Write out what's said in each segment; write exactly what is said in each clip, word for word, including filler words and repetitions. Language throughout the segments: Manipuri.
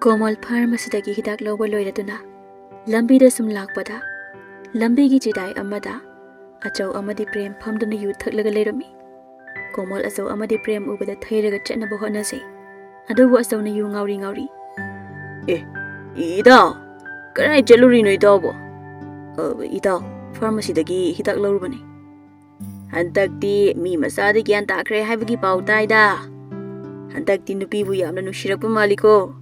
ꯀꯣꯃꯜ ꯐꯥꯔꯃꯥꯁꯤꯗꯒꯤ ꯍꯤꯗꯥꯛ ꯂꯧꯕ ꯂꯣꯏꯔꯗꯨꯅ ꯂꯝꯕꯤꯗ ꯁꯨꯝ ꯂꯥꯛꯄꯗ, ꯂꯝꯕꯤꯒꯤ ꯆꯤꯗꯥꯏ ꯑꯃꯗ ꯑꯆꯧ ꯑꯃꯗꯤ ꯄ꯭ꯔꯦꯝ ꯐꯝꯗꯨꯅ ꯌꯨ ꯊꯛꯂꯒ ꯂꯩꯔꯝꯃꯤ꯫ ꯀꯣꯃꯜ ꯑꯆꯧ ꯑꯃꯗꯤ ꯄ꯭ꯔꯦꯝ ꯎꯕꯗ ꯊꯩꯔꯒ ꯆꯠꯅꯕ ꯍꯣꯠꯅꯖꯩ꯫ ꯑꯗꯨꯕꯨ ꯑꯆꯧꯅ ꯌꯨ ꯉꯥꯎꯔꯤ ꯉꯥꯎꯔꯤ, "ꯑꯦ, ꯏꯇꯥꯎ, ꯀꯗꯥꯏ ꯆꯠꯂꯨꯔꯤꯅꯣ ꯏꯇꯥꯎꯕꯣ?" "ꯑ, ꯏꯇꯥꯎ, ꯐꯥꯔꯃꯥꯁꯤꯗꯒꯤ ꯍꯤꯗꯥꯛ ꯂꯧꯔꯨꯕꯅꯤ꯫" "ꯍꯟꯗꯛꯇꯤ ꯃꯤ ꯃꯆꯥꯗꯤ ꯒ꯭ꯌꯥꯟ ꯇꯥꯈ꯭ꯔꯦ ꯍꯥꯏꯕꯒꯤ ꯄꯥꯎ ꯇꯥꯏꯗ꯫ ꯍꯟꯗꯛꯇꯤ ꯅꯨꯄꯤꯕꯨ ꯌꯥꯝꯅ ꯅꯨꯡꯁꯤꯔꯛꯄ ꯃꯥꯜꯂꯤꯀꯣ꯫"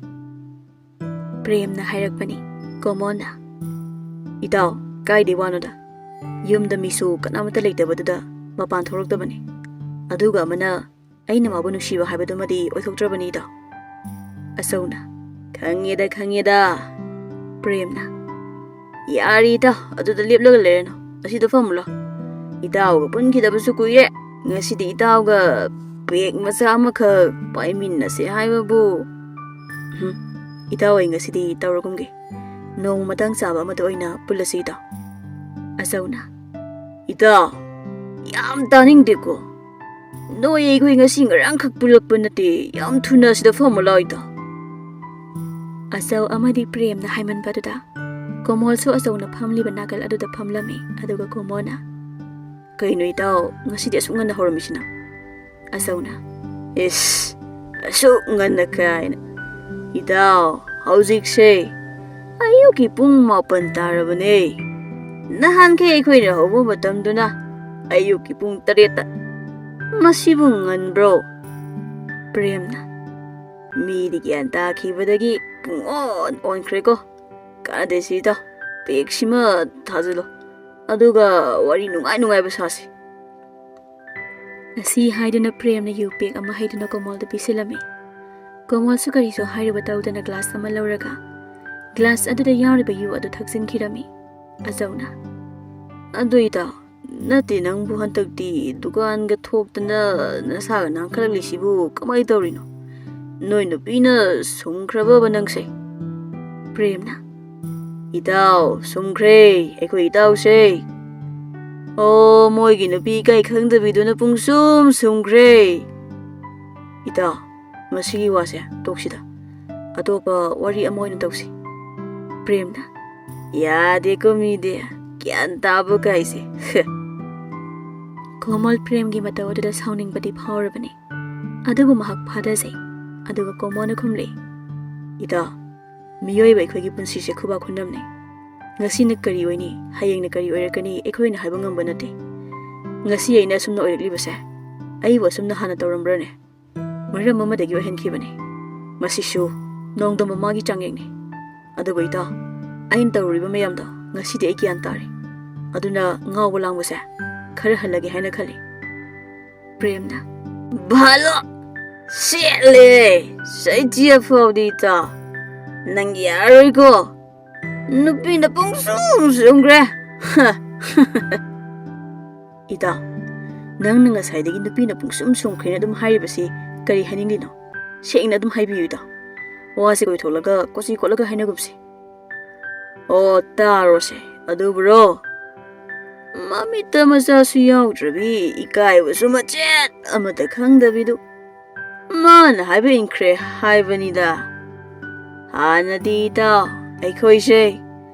ꯄ꯭ꯔꯦꯝꯅ ꯍꯥꯏꯔꯛꯄꯅꯤ꯫ ꯀꯣꯃꯣꯟꯅ, "ꯏꯇꯥꯎ, ꯀꯥꯏꯗꯩ ꯋꯥꯅꯣꯗ? ꯌꯨꯝꯗ ꯃꯤꯁꯨ ꯀꯅꯥꯃꯠꯇ ꯂꯩꯇꯕꯗꯨꯗ ꯃꯄꯥꯟ ꯊꯣꯛꯂꯛꯇꯕꯅꯤ꯫ ꯑꯗꯨꯒ ꯑꯃꯅ ꯑꯩꯅ ꯃꯥꯕꯨ ꯅꯨꯡꯁꯤꯕ ꯍꯥꯏꯕꯗꯨꯃꯗꯤ ꯑꯣꯏꯊꯣꯛꯇ꯭ꯔꯕꯅꯤ ꯏꯇꯥꯎ꯫" ꯑꯆꯧꯅ, "ꯈꯪꯉꯦꯗ, ꯈꯪꯉꯦꯗ꯫" ꯄ꯭ꯔꯦꯝꯅ, "ꯌꯥꯔꯦ ꯏꯇꯥꯎ, ꯑꯗꯨꯗ ꯂꯦꯞꯂꯒ ꯂꯩꯔꯅꯨ, ꯑꯁꯤꯗ ꯐꯝꯃꯨ ꯂꯥꯎ꯫ ꯏꯇꯥꯎꯒ ꯄꯨꯟꯈꯤꯗꯕꯁꯨ ꯀꯨꯏꯔꯦ, ꯉꯁꯤꯗꯤ ꯏꯇꯥꯎꯒ ꯄꯦꯛ ꯃꯆꯥ ꯑꯃꯈꯛ ꯄꯥꯏꯃꯤꯟꯅꯁꯦ ꯍꯥꯏꯕꯕꯨ꯫" "ꯎꯝ, ꯏꯇꯥꯎ, ꯑꯩ ꯉꯁꯤꯗꯤ ꯇꯧꯔꯒꯨꯝꯒꯦ, ꯅꯣꯡꯃ ꯃꯇꯥꯡ ꯆꯥꯕ ꯑꯃꯗ ꯑꯣꯏꯅ ꯄꯨꯜꯂꯁꯤ ꯏꯇꯥꯎ꯫" ꯑꯆꯧꯅ, "ꯏꯇꯥꯎ, ꯌꯥꯝ ꯇꯥꯅꯤꯡꯗꯦꯀꯣ꯫ ꯅꯣꯏ ꯑꯩꯈꯣꯏ ꯉꯁꯤ ꯉꯔꯥꯡꯈꯛ ꯄꯨꯜꯂꯛꯄ ꯅꯠꯇꯦ, ꯌꯥꯝ ꯊꯨꯅ ꯑꯁꯤꯗ ꯐꯝꯃꯨ ꯂꯥꯎ ꯏꯇꯥꯎ꯫" ꯑꯆꯧ ꯑꯃꯗꯤ ꯄ꯭ꯔꯦꯝꯅ ꯍꯥꯏꯃꯟꯕꯗꯨꯗ ꯀꯣꯃꯣꯜꯁꯨ ꯑꯆꯧꯅ ꯐꯝꯂꯤꯕ ꯅꯥꯀꯜ ꯑꯗꯨꯗ ꯐꯝꯂꯝꯃꯤ꯫ ꯑꯗꯨꯒ ꯀꯣꯃꯣꯅ, "ꯀꯩꯅꯣ ꯏꯇꯥꯎ, ꯉꯁꯤꯗꯤ ꯑꯁꯨꯛ ꯉꯟꯅ ꯍꯧꯔꯝꯃꯤꯁꯤꯅ?" ꯑꯆꯧꯅ, "ꯏꯁ, ꯑꯁꯨꯛ ꯉꯟꯅ ꯀꯥꯏꯅ꯫ ꯏꯇꯥꯎ, ꯍꯧꯖꯤꯛꯁꯦ ꯑꯌꯨꯛꯀꯤ ꯄꯨꯡ ꯃꯥꯄꯟ ꯇꯥꯔꯕꯅꯦ꯫ ꯅꯍꯥꯟꯈꯩ ꯑꯩꯈꯣꯏꯅ ꯍꯧꯕ ꯃꯇꯝꯗꯨꯅ ꯑꯌꯨꯛꯀꯤ ꯄꯨꯡ ꯇꯔꯦꯠꯇ꯫ ꯃꯁꯤꯕꯨ ꯉꯟꯕ꯭ꯔꯣ?" ꯄ꯭ꯔꯦꯝꯅ, "ꯃꯤꯗꯤ ꯒ꯭ꯌꯥꯟ ꯇꯥꯈꯤꯕꯗꯒꯤ ꯄꯨꯡ ꯑꯣꯟ ꯑꯣꯟꯈ꯭ꯔꯦꯀꯣ꯫ ꯀꯥꯟꯅꯗꯦ ꯁꯤꯗ, ꯄꯦꯛꯁꯤꯃ ꯊꯥꯖꯤꯜꯂꯣ꯫ ꯑꯗꯨꯒ ꯋꯥꯔꯤ ꯅꯨꯡꯉꯥꯏ ꯅꯨꯡꯉꯥꯏꯕ ꯁꯥꯁꯤ꯫" ꯑꯁꯤ ꯍꯥꯏꯗꯨꯅ ꯄ꯭ꯔꯦꯝꯅ ꯌꯨ ꯄꯦꯛ ꯑꯃ ꯍꯩꯗꯨꯅ ꯀꯣꯃꯣꯜꯗ ꯄꯤꯁꯤꯜꯂꯝꯃꯤ꯫ ꯀꯣꯃꯣꯜꯁꯨ ꯀꯔꯤꯁꯨ ꯍꯥꯏꯔꯨꯕ ꯇꯧꯗꯅ ꯒ꯭ꯂꯥꯁ ꯑꯃ ꯂꯧꯔꯒ ꯒ꯭ꯂꯥꯁ ꯑꯗꯨꯗ ꯌꯥꯎꯔꯤꯕ ꯌꯨ ꯑꯗꯨ ꯊꯛꯆꯤꯟꯈꯤꯔꯝꯃꯤ꯫ ꯑꯆꯧꯅ, "ꯑꯗꯨ ꯏꯇꯥꯎ, ꯅꯠꯇꯦ, ꯅꯪꯕꯨ ꯍꯟꯗꯛꯇꯤ ꯗꯨꯀꯥꯟꯒ ꯊꯣꯛꯇꯅ ꯅꯁꯥꯒ ꯅꯥꯟꯈꯠꯂꯛꯂꯤꯁꯤꯕꯨ ꯀꯃꯥꯏ ꯇꯧꯔꯤꯅꯣ? ꯅꯣꯏ ꯅꯨꯄꯤꯅ ꯁꯨꯝꯈ꯭ꯔꯕꯕ ꯅꯪꯁꯦ?" ꯄ꯭ꯔꯦꯝꯅ, "ꯏꯇꯥꯎ, ꯁꯨꯝꯈ꯭ꯔꯦ, ꯑꯩꯈꯣꯏ ꯏꯇꯥꯎꯁꯦ꯫ ꯑꯣ, ꯃꯣꯏꯒꯤ ꯅꯨꯄꯤ ꯏꯀꯥꯏ ꯈꯪꯗꯕꯤꯗꯨꯅ ꯄꯨꯡꯁꯨꯝ ꯁꯨꯝꯈ꯭ꯔꯦ꯫ ꯏꯇꯥꯎ, ꯃꯁꯤꯒꯤ ꯋꯥꯁꯦ ꯇꯣꯛꯁꯤꯗ꯫ ꯑꯇꯣꯞꯄ ꯋꯥꯔꯤ ꯑꯃ ꯑꯣꯏꯅ ꯇꯧꯁꯤ꯫ ꯄ꯭ꯔꯦꯝꯅ, ꯌꯥꯗꯦꯀꯣ ꯃꯤꯗꯤ, ꯒ꯭ꯌꯥꯟ ꯇꯥꯕ ꯀꯥꯏꯁꯦ꯫ ꯀꯣꯃꯜ ꯄ꯭ꯔꯦꯝꯒꯤ ꯃꯇꯧ ꯑꯗꯨꯗ ꯁꯥꯎꯅꯤꯡꯕꯗꯤ ꯐꯥꯎꯔꯕꯅꯤ꯫ ꯑꯗꯨꯕꯨ ꯃꯍꯥꯛ ꯐꯥꯊꯖꯩ꯫ ꯑꯗꯨꯒ ꯀꯣꯃꯣꯅ ꯈꯨꯝꯂꯤ, ꯏꯇꯥ, ꯃꯤꯑꯣꯏꯕ ꯑꯩꯈꯣꯏꯒꯤ ꯄꯨꯟꯁꯤꯁꯦ ꯈꯨꯕꯥꯛ ꯈꯨꯅꯝꯅꯤ꯫ ꯉꯁꯤꯅ ꯀꯔꯤ ꯑꯣꯏꯅꯤ, ꯍꯌꯦꯡꯅ ꯀꯔꯤ ꯑꯣꯏꯔꯛꯀꯅꯤ, ꯑꯩꯈꯣꯏꯅ ꯍꯥꯏꯕ ꯉꯝꯕ ꯅꯠꯇꯦ꯫ ꯉꯁꯤ ꯑꯩꯅ ꯑꯁꯨꯝꯅ ꯑꯣꯏꯔꯛꯂꯤꯕꯁꯦ ꯑꯩꯕꯨ ꯑꯁꯨꯝꯅ ꯍꯥꯟꯅ ꯇꯧꯔꯝꯕ꯭ꯔꯅꯦ? ꯃꯔꯝ ꯑꯃꯗꯒꯤ ꯑꯣꯏꯍꯟꯈꯤꯕꯅꯤ꯫ ꯃꯁꯤꯁꯨ ꯅꯣꯡꯗꯝꯕ ꯃꯥꯒꯤ ꯆꯥꯡꯌꯦꯡꯅꯤ꯫ ꯑꯗꯨꯕꯨ ꯏꯇꯥꯎ, ꯑꯩꯅ ꯇꯧꯔꯨꯔꯤꯕ ꯃꯌꯥꯝꯗꯣ ꯉꯁꯤꯗꯤ ꯑꯩ ꯒ꯭ꯌꯥꯟ ꯇꯥꯔꯦ꯫ ꯑꯗꯨꯅ ꯉꯥꯎꯕ ꯂꯥꯡꯕꯁꯦ ꯈꯔ ꯍꯜꯂꯒꯦ ꯍꯥꯏꯅ ꯈꯜꯂꯤ꯫ ꯄ꯭ꯔꯦꯝꯅ, ꯚꯥꯂꯣ! ꯁꯦꯠꯂꯦ! ꯁꯩꯊꯤ ꯑꯐꯥꯎꯗꯤ ꯏꯇꯥꯎ! ꯅꯪ ꯌꯥꯔꯣꯏꯀꯣ! ꯅꯨꯄꯤꯅ ꯄꯨꯡꯁꯨꯝ ꯁꯨꯝꯈ꯭ꯔꯦ! ꯏꯇꯥꯎ, ꯅꯪꯅ ꯉꯁꯥꯏꯗꯒꯤ ꯅꯨꯄꯤꯅ ꯄꯨꯡꯁꯨꯝ ꯁꯨꯝꯈ꯭ꯔꯦꯅ ꯑꯗꯨꯝ ꯍꯥꯏꯔꯤꯕꯁꯤ ꯀꯔꯤ ꯍꯥꯏꯅꯤꯡꯂꯤꯅꯣ? ꯁꯦꯡꯅ ꯑꯗꯨꯝ ꯍꯥꯏꯕꯤꯌꯨ ꯏꯇꯥꯎ꯫ ꯋꯥꯁꯦ ꯀꯣꯏꯊꯣꯛꯂꯒ ꯀꯣꯆꯤ ꯀꯣꯠꯂꯒ ꯍꯥꯏꯅꯒꯨꯝꯁꯤ꯫ ꯑꯣ, ꯇꯥꯔꯣꯁꯦ, ꯑꯗꯨꯕꯨꯔꯣ? ꯃꯃꯤꯠꯇ ꯃꯆꯥꯁꯨ ꯌꯥꯎꯗ꯭ꯔꯕꯤ, ꯏꯀꯥꯏꯕꯁꯨ ꯃꯆꯦꯠ ꯑꯃꯠꯇ ꯈꯪꯗꯕꯤꯗꯨ꯫ ꯃꯥꯅ ꯍꯥꯏꯕ ꯏꯟꯈ꯭ꯔꯦ ꯍꯥꯏꯕꯅꯤꯗ꯫ ꯍꯥꯟꯅꯗꯤ ꯏꯇꯥꯎ, ꯑꯩꯈꯣꯏꯁꯦ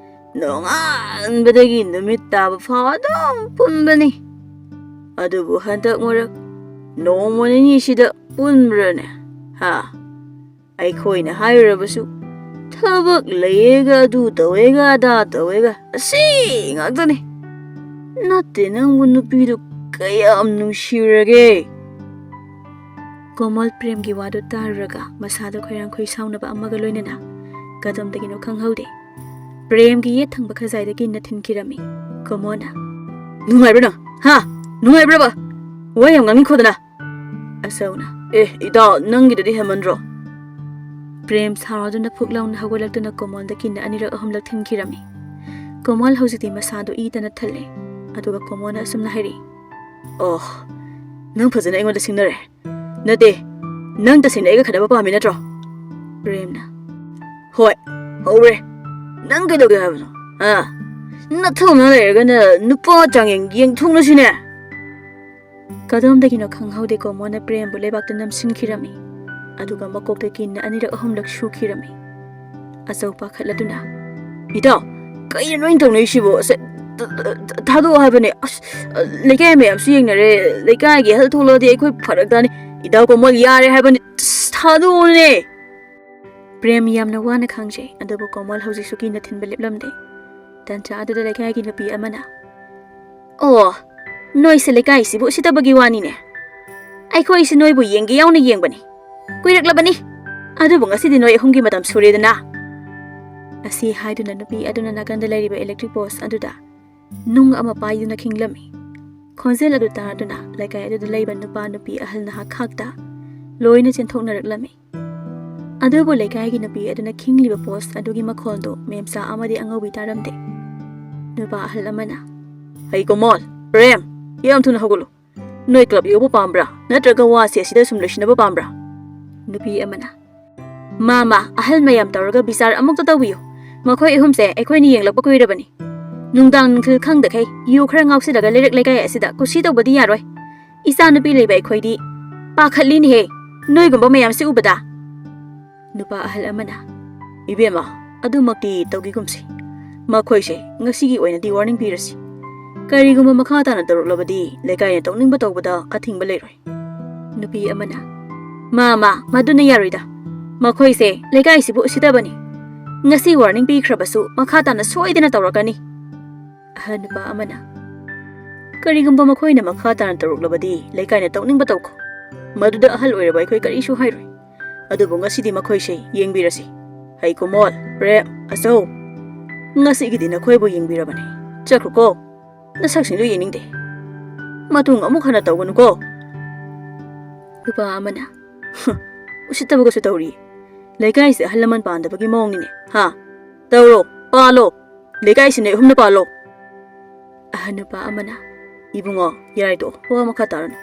ꯅꯣꯡꯉꯥꯟꯕꯗꯒꯤ ꯅꯨꯃꯤꯠ ꯇꯥꯕ ꯐꯥꯎ ꯑꯗꯨꯝ ꯄꯨꯟꯕꯅꯤ꯫ ꯑꯗꯨꯕꯨ ꯍꯟꯗꯛ ꯃꯔꯛ ꯅꯣꯡꯃ ꯅꯤꯅꯤꯁꯤꯗ ꯄꯨꯟꯕ꯭ꯔꯅꯦ? ꯍꯥ? ꯑꯩꯈꯣꯏꯅ ꯍꯥꯏꯔꯨꯔꯕꯁꯨ ꯊꯕꯛ ꯂꯩꯌꯦꯒ, ꯑꯗꯨ ꯇꯧꯋꯦꯒ, ꯑꯗꯥ ꯇꯧꯋꯦꯒ, ꯑꯁꯤ ꯉꯥꯛꯇꯅꯤ꯫ ꯅꯠꯇꯦ, ꯅꯪꯕꯨ ꯅꯨꯄꯤꯗꯨ ꯀꯌꯥꯝ ꯅꯨꯡꯁꯤꯔꯒꯦ? ꯀꯣꯃꯜ ꯄ꯭ꯔꯦꯝꯒꯤ ꯋꯥꯗꯨ ꯇꯥꯔꯨꯔꯒ ꯃꯁꯥꯗ ꯈꯣꯏꯔꯥꯡ ꯈꯣꯏꯁꯥꯎꯅꯕ ꯑꯃꯒ ꯂꯣꯏꯅꯅ ꯀꯗꯣꯝꯗꯒꯤꯅꯣ ꯈꯪꯍꯧꯗꯦ, ꯄ꯭ꯔꯦꯝꯒꯤ ꯌꯦꯠ ꯊꯪꯕ ꯈꯖꯥꯏꯗ ꯀꯤꯟꯅ ꯊꯤꯟꯈꯤꯔꯝꯃꯤ꯫ ꯀꯣꯃꯣꯅ, "ꯅꯨꯡꯉꯥꯏꯕ꯭ꯔꯥ ꯅꯪ? ꯍꯥ? ꯅꯨꯡꯉꯥꯏꯕ꯭ꯔꯕ? ꯋꯥ ꯌꯥꯝ ꯉꯥꯡꯅꯤꯡꯈꯣꯗꯅ!" ꯑꯆꯧꯅ, "ꯑꯦ, ꯏꯇꯥꯎ, ꯅꯪꯒꯤꯗꯨꯗꯤ ꯍꯦꯟꯃꯟꯗ꯭ꯔꯣ?" ꯄ꯭ꯔꯦꯝ ꯁꯥꯎꯔꯗꯨꯅ ꯐꯨꯛ ꯂꯥꯎꯅ ꯍꯧꯒꯠꯂꯛꯇꯨꯅ ꯀꯣꯃꯣꯜꯗ ꯀꯤꯟꯅ ꯑꯅꯤꯔꯛ ꯑꯍꯨꯝꯂꯛ ꯊꯤꯟꯈꯤꯔꯝꯃꯤ꯫ ꯀꯣꯃꯣꯜ ꯍꯧꯖꯤꯛꯇꯤ ꯃꯁꯥꯗꯨ ꯏ ꯇꯅ ꯊꯜꯂꯦ꯫ ꯑꯗꯨꯒ ꯀꯣꯃꯣꯜꯅ ꯑꯁꯨꯝꯅ ꯍꯥꯏꯔꯛꯏ, "ꯑꯣ, ꯅꯪ ꯐꯖꯅ ꯑꯩꯉꯣꯟꯗ ꯁꯤꯡꯅꯔꯦ꯫ ꯅꯠꯇꯦ, ꯅꯪ ꯇꯁꯦꯡꯅ ꯑꯩꯒ ꯈꯠꯅꯕ ꯄꯥꯝꯃꯤ ꯅꯠꯇ꯭ꯔꯣ?" ꯄ꯭ꯔꯦꯝꯅ, "ꯍꯣꯏ, ꯍꯧꯔꯦ꯫ ꯅꯪ ꯀꯩꯗꯧꯒꯦ ꯍꯥꯏꯕꯅꯣ? ꯑ? ꯅꯊꯧꯅ ꯂꯩꯔꯒꯅ ꯅꯨꯄꯥ ꯆꯥꯡꯌꯦꯡ ꯌꯦꯡꯊꯣꯛꯅꯁꯤꯅꯦ!" ꯀꯗꯣꯝꯗꯒꯤꯅꯣ ꯈꯪꯍꯧꯗꯦ ꯀꯣꯃꯣꯜꯅ ꯄ꯭ꯔꯦꯝꯕꯨ ꯂꯩꯕꯥꯛꯇ ꯅꯝꯁꯤꯟꯈꯤꯔꯝꯃꯤ꯫ ꯑꯗꯨꯒ ꯃꯀꯣꯛꯇ ꯀꯤꯟꯅ ꯑꯅꯤꯔꯛ ꯑꯍꯨꯝꯂꯛ ꯁꯨꯈꯤꯔꯝꯃꯤ꯫ ꯑꯆꯧ ꯄꯥꯈꯠꯂꯗꯨꯅ, "ꯏꯇꯥꯎ, ꯀꯩꯅꯣ ꯅꯣꯏꯅ ꯇꯧꯅꯩꯁꯤꯕꯣ? ꯑꯁ, ꯊ-, ꯊ-, ꯊꯥꯗꯣꯛꯑꯣ ꯍꯥꯏꯕꯅꯦ꯫ ꯑꯁ, ꯂꯩꯀꯥꯏ ꯃꯌꯥꯝꯁꯨ ꯌꯦꯡꯅꯔꯦ꯫ ꯂꯩꯀꯥꯏꯒꯤ ꯑꯍꯜ ꯊꯣꯛꯂꯛꯑꯗꯤ ꯑꯩꯈꯣꯏ ꯐꯔꯛ ꯇꯥꯅꯤ꯫ ꯏꯇꯥꯎ ꯀꯣꯃꯣꯜ, ꯌꯥꯔꯦ ꯍꯥꯏꯕꯅꯤ꯫ ꯑꯁ, ꯊꯥꯗꯣꯛꯑꯣꯅꯦ!" ꯄ꯭ꯔꯦꯝ ꯌꯥꯝꯅ ꯋꯥꯅ ꯈꯥꯡꯖꯩ, ꯑꯗꯨꯕꯨ ꯀꯣꯃꯣꯜ ꯍꯧꯖꯤꯛꯁꯨ ꯀꯤꯟꯅ ꯊꯤꯟꯕ ꯂꯦꯞꯂꯝꯗꯦ꯫ ꯇꯟꯖꯥ ꯑꯗꯨꯗ ꯂꯩꯀꯥꯏꯒꯤ ꯅꯨꯄꯤ ꯑꯃꯅ, "ꯑꯣ, ꯅꯣꯏꯁꯦ ꯂꯩꯀꯥꯏꯁꯤꯕꯨ ꯎꯁꯤꯠꯇꯕꯒꯤ ꯋꯥꯅꯤꯅꯦ꯫ ꯑꯩꯈꯣꯏꯁꯨ ꯅꯣꯏꯕꯨ ꯌꯦꯡꯒꯦ ꯌꯥꯎꯅ ꯌꯦꯡꯕꯅꯤ꯫ ꯀꯨꯏꯔꯛꯂꯕꯅꯤ꯫ ꯑꯗꯨꯕꯨ ꯉꯁꯤꯗꯤ ꯅꯣꯏ ꯑꯍꯨꯝꯒꯤ ꯃꯇꯝ ꯁꯨꯔꯦꯗꯅ꯫" ꯑꯁꯤ ꯍꯥꯏꯗꯨꯅ ꯅꯨꯄꯤ ꯑꯗꯨꯅ ꯅꯥꯀꯟꯗ ꯂꯩꯔꯤꯕ electric post ꯑꯗꯨꯗ ꯅꯨꯡ ꯑꯃ ꯄꯥꯏꯗꯨꯅ ꯈꯤꯡꯂꯝꯃꯤ꯫ ꯈꯣꯟꯖꯦꯜ ꯑꯗꯨ ꯇꯥꯗꯨꯅ ꯂꯩꯀꯥꯏ ꯑꯗꯨꯗ ꯂꯩꯕ ꯅꯨꯄꯥ ꯅꯨꯄꯤ ꯑꯍꯜ ꯅꯍꯥ ꯈꯥꯛꯇ ꯂꯣꯏꯅ ꯆꯦꯟꯊꯣꯛꯅꯔꯛꯂꯝꯃꯤ꯫ ꯑꯗꯨꯕꯨ ꯂꯩꯀꯥꯏꯒꯤ ꯅꯨꯄꯤ ꯑꯗꯨꯅ ꯈꯤꯡꯂꯤꯕ post ꯑꯗꯨꯒꯤ ꯃꯈꯣꯜꯗꯨ ꯃꯦꯝꯆꯥ ꯑꯃꯗꯤ ꯑꯉꯧꯕꯤ ꯇꯥꯔꯝꯗꯦ꯫ ꯅꯨꯄꯥ ꯑꯍꯜ ꯑꯃꯅ, "ꯍꯩ ꯀꯣꯃꯣꯜ, ꯄ꯭ꯔꯦꯝ, ꯌꯥꯝ ꯊꯨꯅ ꯍꯧꯒꯠꯂꯨ꯫ ꯅꯣꯏ club ꯌꯧꯕ ꯄꯥꯝꯕ꯭ꯔꯥ, ꯅꯠꯇ꯭ꯔꯒ ꯋꯥꯁꯦ ꯑꯁꯤꯗ ꯁꯨꯝ ꯂꯣꯏꯁꯤꯟꯅꯕ ꯄꯥꯝꯕ꯭ꯔꯥ?" ꯅꯨꯄꯤ ꯑꯃꯅ, "ꯃꯥ, ꯃꯥ, ꯑꯍꯜ ꯃꯌꯥꯝ ꯇꯧꯔꯒ ꯕꯤꯆꯥꯔ ꯑꯃꯨꯛꯇ ꯇꯧꯕꯤꯌꯨ꯫ ꯃꯈꯣꯏ ꯑꯍꯨꯝꯁꯦ ꯑꯩꯈꯣꯏꯅ ꯌꯦꯡꯂꯛꯄ ꯀꯨꯏꯔꯕꯅꯤ꯫ ꯅꯨꯡꯗꯥꯡ ꯅꯨꯡꯊꯤꯜ ꯈꯪꯗꯈꯩ ꯌꯨ ꯈꯔ ꯉꯥꯎꯁꯤꯜꯂꯒ ꯂꯩꯔꯛ ꯂꯩꯀꯥꯏ ꯑꯁꯤꯗ ꯀꯨꯁꯤ ꯇꯧꯕꯗꯤ ꯌꯥꯔꯣꯏ꯫ ꯏꯆꯥ ꯅꯨꯄꯤ ꯂꯩꯕ ꯑꯩꯈꯣꯏꯗꯤ ꯄꯥꯈꯠꯂꯤꯅꯦꯍꯦ, ꯅꯣꯏꯒꯨꯝꯕ ꯃꯌꯥꯝꯁꯤ ꯎꯕꯗ꯫" ꯅꯨꯄꯥ ꯑꯍꯜ ꯑꯃꯅ, "ꯏꯕꯦꯝꯃ, ꯑꯗꯨꯃꯛꯇꯤ ꯇꯧꯈꯤꯒꯨꯝꯁꯤ꯫ ꯃꯈꯣꯏꯁꯦ ꯉꯁꯤꯒꯤ ꯑꯣꯏꯅꯗꯤ warning ꯄꯤꯔꯁꯤ꯫ ꯀꯔꯤꯒꯨꯝꯕ ꯃꯈꯥ ꯇꯥꯅ ꯇꯧꯔꯛꯂꯕꯗꯤ ꯂꯩꯀꯥꯏꯅ ꯇꯧꯅꯤꯡꯕ ꯇꯧꯕꯗ ꯑꯊꯤꯡꯕ ꯂꯩꯔꯣꯏ꯫" ꯅꯨꯄꯤ ꯑꯃꯅ, "ꯃꯥ, ꯃꯥ, ꯃꯗꯨꯅ ꯌꯥꯔꯣꯏꯗ꯫ ꯃꯈꯣꯏꯁꯦ ꯂꯩꯀꯥꯏꯁꯤꯕꯨ ꯎꯁꯤꯠꯇꯕꯅꯤ꯫ ꯉꯁꯤ warning ꯄꯤꯈ꯭ꯔꯕꯁꯨ ꯃꯈꯥ ꯇꯥꯅ ꯁꯣꯏꯗꯅ ꯇꯧꯔꯛꯀꯅꯤ꯫" ꯑꯍꯜ ꯅꯨꯄꯥ ꯑꯃꯅ, "ꯀꯔꯤꯒꯨꯝꯕ ꯃꯈꯣꯏꯅ ꯃꯈꯥ ꯇꯥꯅ ꯇꯧꯔꯛꯂꯕꯗꯤ ꯂꯩꯀꯥꯏꯅ ꯇꯧꯅꯤꯡꯕ ꯇꯧꯈꯣ꯫ ꯃꯗꯨꯗ ꯑꯍꯜ ꯑꯣꯏꯔꯕ ꯑꯩꯈꯣꯏ ꯀꯔꯤꯁꯨ ꯍꯥꯏꯔꯣꯏ꯫ ꯑꯗꯨꯕꯨ ꯉꯁꯤꯗꯤ ꯃꯈꯣꯏꯁꯦ ꯌꯦꯡꯕꯤꯔꯁꯤ꯫ ꯍꯩ ꯀꯣꯃꯣꯜ, ꯄ꯭ꯔꯦꯝ, ꯑꯆꯧ, ꯉꯁꯤꯒꯤꯗꯤ ꯅꯈꯣꯏꯕꯨ ꯌꯦꯡꯕꯤꯔꯕꯅꯤ꯫ ꯆꯠꯈ꯭ꯔꯣꯀꯣ꯫ ꯅꯁꯛꯁꯤꯡꯗꯨ ꯌꯦꯡꯅꯤꯡꯗꯦ꯫ ꯃꯇꯨꯡ ꯑꯃꯨꯛ ꯍꯟꯅ ꯇꯧꯒꯅꯨꯀꯣ꯫" ꯅꯨꯄꯥ ꯑꯃꯅ, "ꯍꯨꯝ, ꯎꯁꯤꯠꯇꯕꯒꯁꯨ ꯇꯧꯔꯤ꯫ ꯂꯩꯀꯥꯏꯁꯦ ꯑꯍꯜ ꯂꯃꯟ ꯄꯥꯟꯗꯕꯒꯤ ꯃꯑꯣꯡꯅꯤꯅꯦ, ꯍꯥ? ꯇꯧꯔꯣ, ꯄꯥꯜꯂꯣ꯫ ꯂꯩꯀꯥꯏꯁꯤ ꯅꯣꯏ ꯑꯍꯨꯝꯅ ꯄꯥꯜꯂꯣ꯫" ꯑꯍꯜ ꯅꯨꯄꯥ ꯑꯃꯅ, "ꯏꯕꯨꯡꯉꯣ, ꯌꯥꯔꯦ ꯇꯣꯛꯑꯣ, ꯋꯥ ꯃꯈꯥ ꯇꯥꯔꯅꯨ꯫"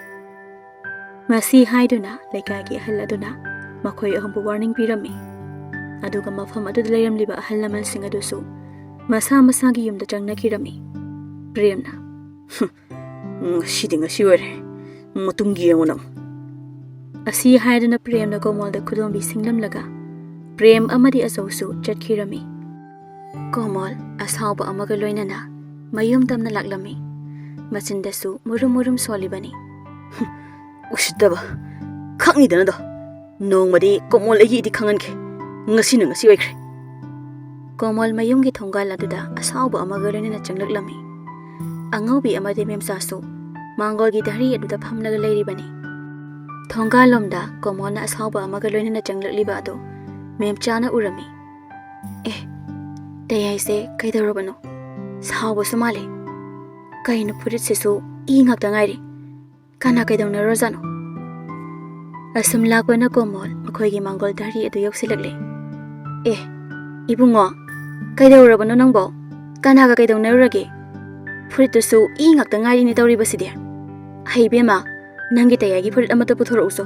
ꯃꯁꯤ ꯍꯥꯏꯗꯨꯅ ꯂꯩꯀꯥꯏꯒꯤ ꯑꯍꯜ ꯑꯗꯨꯅ ꯃꯈꯣꯏ ꯑꯍꯨꯝꯕꯨ warning ꯄꯤꯔꯝꯃꯤ꯫ ꯑꯗꯨꯒ ꯃꯐꯝ ꯑꯗꯨꯗ ꯂꯩꯔꯝꯂꯤꯕ ꯑꯍꯜ ꯂꯃꯟꯁꯤꯡ ꯑꯗꯨꯁꯨ ꯃꯁꯥ ꯃꯁꯥꯒꯤ ꯌꯨꯝꯗ ꯆꯪꯅꯈꯤꯔꯝꯃꯤ꯫ ꯄ꯭ꯔꯦꯝꯅ, "ꯍꯨꯝ, ꯉꯁꯤꯗꯤ ꯉꯁꯤ ꯑꯣꯏꯔꯦ꯫ ꯃꯇꯨꯡ ꯌꯦꯡꯉꯨ ꯅꯪ꯫" ꯑꯁꯤ ꯍꯥꯏꯗꯨꯅ ꯄ꯭ꯔꯦꯝꯅ ꯀꯣꯃꯣꯜꯗ ꯈꯨꯗꯣꯝꯕꯤ ꯁꯤꯡꯂꯝꯂꯒ ꯄ꯭ꯔꯦꯝ ꯑꯃꯗꯤ ꯑꯆꯧꯁꯨ ꯆꯠꯈꯤꯔꯝꯃꯤ꯫ ꯀꯣꯃꯣꯜ ꯑꯁꯥꯎꯕ ꯑꯃꯒ ꯂꯣꯏꯅꯅ ꯃꯌꯨꯝ ꯇꯝꯅ ꯂꯥꯛꯂꯝꯃꯤ꯫ ꯃꯆꯤꯟꯗꯁꯨ ꯃꯨꯔꯨꯝ ꯃꯨꯔꯨꯝ ꯁꯣꯜꯂꯤꯕꯅꯤ꯫ "ꯎꯁꯤꯠꯇꯕ! ꯈꯪꯉꯤꯗꯅꯗꯣ! ꯅꯣꯡꯃꯗꯤ ꯀꯣꯃꯣꯜ ꯑꯩꯒꯤ ꯏꯗꯤ ꯈꯪꯍꯟꯈꯤ꯫ ꯉꯁꯤꯅ ꯉꯁꯤ ꯑꯣꯏꯈ꯭ꯔꯦ꯫" ꯀꯣꯃꯣꯜ ꯃꯌꯨꯝꯒꯤ ꯊꯣꯡꯒꯥꯜ ꯑꯗꯨꯗ ꯑꯁꯥꯎꯕ ꯑꯃꯒ ꯂꯣꯏꯅꯅ ꯆꯪꯂꯛꯂꯝꯃꯤ꯫ ꯑꯉꯧꯕꯤ ꯑꯃꯗꯤ ꯃꯦꯝꯆꯥꯁꯨ ꯃꯥꯡꯒꯣꯜꯒꯤ ꯙꯔꯤ ꯑꯗꯨꯗ ꯐꯝꯂꯒ ꯂꯩꯔꯤꯕꯅꯤ꯫ ꯊꯣꯡꯒꯥꯜꯂꯣꯝꯗ ꯀꯣꯃꯣꯜꯅ ꯑꯁꯥꯎꯕ ꯑꯃꯒ ꯂꯣꯏꯅꯅ ꯆꯪꯂꯛꯂꯤꯕ ꯑꯗꯨ ꯃꯦꯝꯆꯥꯅ ꯎꯔꯝꯃꯤ꯫ "ꯑꯦ, ꯇꯌꯥꯏꯁꯦ ꯀꯩꯗꯧꯔꯕꯅꯣ? ꯁꯥꯎꯕꯁꯨ ꯃꯥꯜꯂꯦ꯫ ꯀꯩꯅꯣ, ꯐꯨꯔꯤꯠꯁꯤꯁꯨ ꯏ ꯉꯥꯛꯇ ꯉꯥꯏꯔꯤ꯫ ꯀꯅꯥ ꯀꯩꯗꯧꯅꯔꯣꯖꯥꯠꯅꯣ?" ꯑꯁꯨꯝ ꯂꯥꯛꯄꯅ ꯀꯣꯃꯣꯜ ꯃꯈꯣꯏꯒꯤ ꯃꯥꯡꯒꯣꯜ ꯙꯔꯤ ꯑꯗꯨ ꯌꯧꯁꯤꯜꯂꯛꯂꯦ꯫ "ꯑꯦ, ꯏꯕꯨꯡꯉꯣ, ꯀꯩꯗꯧꯔꯕꯅꯣ ꯅꯪꯕꯣ? ꯀꯅꯥꯒ ꯀꯩꯗꯧꯅꯔꯨꯔꯒꯦ? ꯐꯨꯔꯤꯠꯇꯨꯁꯨ ꯏ ꯉꯥꯛꯇ ꯉꯥꯏꯔꯤꯅꯦ ꯇꯧꯔꯤꯕꯁꯤꯗꯤ꯫ ꯍꯩ ꯏꯕꯦꯝꯃ, ꯅꯪꯒꯤ ꯇꯌꯥꯏꯒꯤ ꯐꯨꯔꯤꯠ ꯑꯃꯠꯇ ꯄꯨꯊꯣꯔꯛꯎꯁꯣ꯫"